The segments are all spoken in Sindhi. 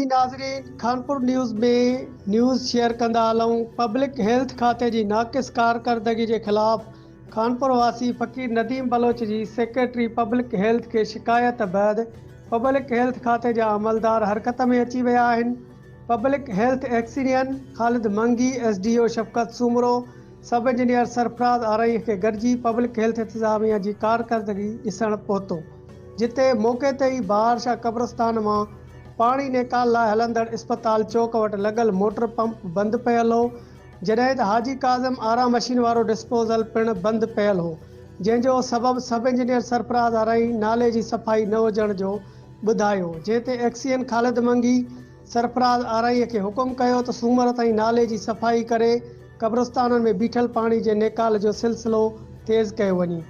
جي ناظرين خانپور نيوز ۾ نيوز شيئر ڪندا هلون پبلڪ هيلٿ کاتي جي ناقص ڪارڪردگي جي خلاف خانپور واسي فقير نديم بلوچ جي سيڪريٽري پبلڪ هيلٿ کي شڪايت بعد پبلڪ هيلٿ کاتي جا عملدار حرڪت ۾ اچي ويا آهن public health XEN Khalid Mangi S D O Shafqat Soomro sub engineer Sarfraz Arain کي گڏجي پبلڪ هيلٿ انتظاميا جي ڪارڪردگي ڏسڻ پهتو جتي موقعي تي ئي بهار شاهه قبرستان مان پاڻي نيڪال لاء هلندڙ اسپتال چوڪ وٽ لڳل موٽر پمپ بند پيل هو جڏهن ته حاجي ڪاظم آرا مشين وارو ڊسپوزل پڻ بند پيل هو جنهن جو سبب سب انجنيئر سرفراز آرائين نالي جي صفائي نه هجڻ جو ٻڌايو جنهن تي ايڪسيئن خالد منگي سرفراز آرائينء کي حڪم ڪيو ته سومر تائين نالي جي صفائي ڪري قبرستانن ۾ بيٺل پاڻي جي نيڪال جو سلسلو تيز ڪيو وڃي.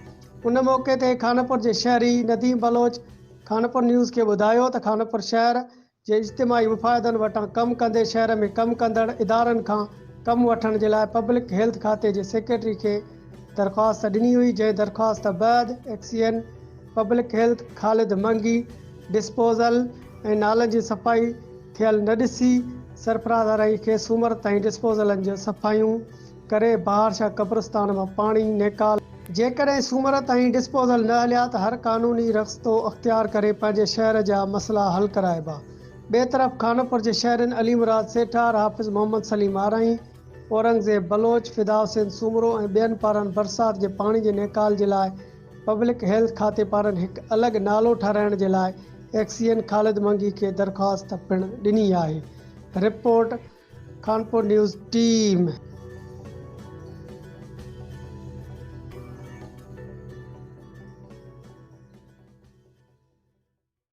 ان موقعي تي خانپور جي شهري نديم بلوچ خانپور نيوز کي ٻڌايو ته خانپور شهر جي اجتماعي مفادن وٽان ڪم ڪندي شهر ۾ ڪم ڪندڙ ادارن کان ڪم وٺڻ جي لاء پبلڪ هيلٿ کاتي جي سيڪريٽري کي درخواست ڏني هئي جنهن درخواست بعد XEN public health Khalid Mangi disposal ۽ نالن جي صفائي ٿيل نه ڏسي سرفراز آرائين کي سومر تائين ڊسپوزلن جون صفايون ڪري بهار شاهه قبرستان مان پاڻي نيڪال جيڪڏهن سومر تائين ڊسپوزل نه هليا ته هر قانوني رستو اختيار ڪري پنهنجي شهر جا مسئلا حل ڪرائبا. ٻئي طرف خانپور جي شهرين علي مراد سيٺار، حافظ محمد سليم آرائين، اورنگزيب بلوچ، فدا حسين سومرو ۽ ٻين پاران برسات جي پاڻي جي نيڪال جي لاء پبلڪ هيلٿ کاتي پاران هڪ الڳ نالو ٺهرائڻ جي لاء ايڪسيئن خالد منگي کي درخواست پڻ ڏني آهي، رپورٽ، خانپور نيوز ٽيم.